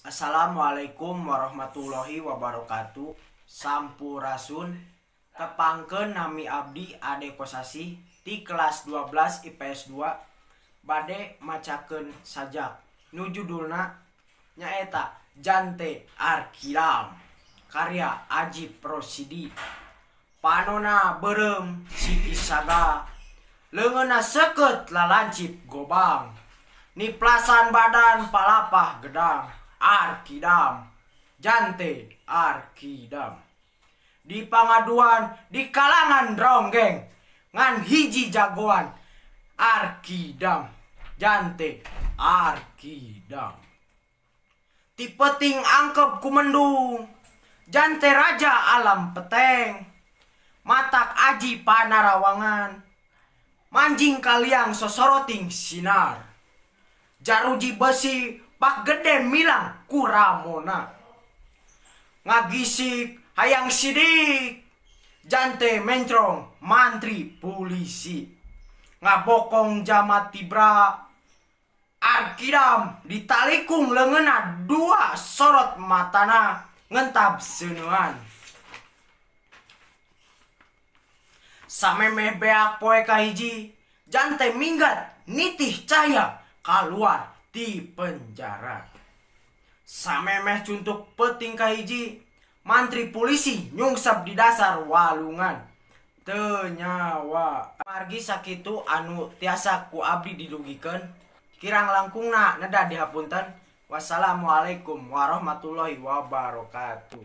Assalamualaikum warahmatullahi wabarakatuh. Sampurasun. Tepangkeun nami abdi Ade Kosasih ti kelas 12 IPS 2 bade macakeun sajak nu judulna nyaeta Jante Arkidam karya Ajip Rosidi. Panona beureum siki saga, leungeunna seukeut lalancip gobang, niplasan badan palapah gedang. Arkidam, Jante Arkidam, di pangaduan di kalangan ronggeng ngan hiji jagoan. Arkidam, Jante Arkidam, ti peuting angkep ku mendung. Jante raja alam peteng, matak aji panarawangan, manjing kaliang sosoroting sinar, jaruji besi pak gede milang kuramona, ngagisik hayang sidik. Jante mencrong mantri pulisi, ngabokong jamat tibra. Arkidam ditalikung leungeunna dua, sorot matana ngentab seuneuan. Samemeh beak poe kahiji, Jante minggat nitih cahya kaluar ti penjara. Samemeh cuntuk peuting kahiji, mantri pulisi nyungsep di dasar walungan teu nyawa. Margi sakitu anu tiasa ku abdi didugikeun, kirang langkungna neda dihapunten. Wassalamualaikum warahmatullahi wabarakatuh.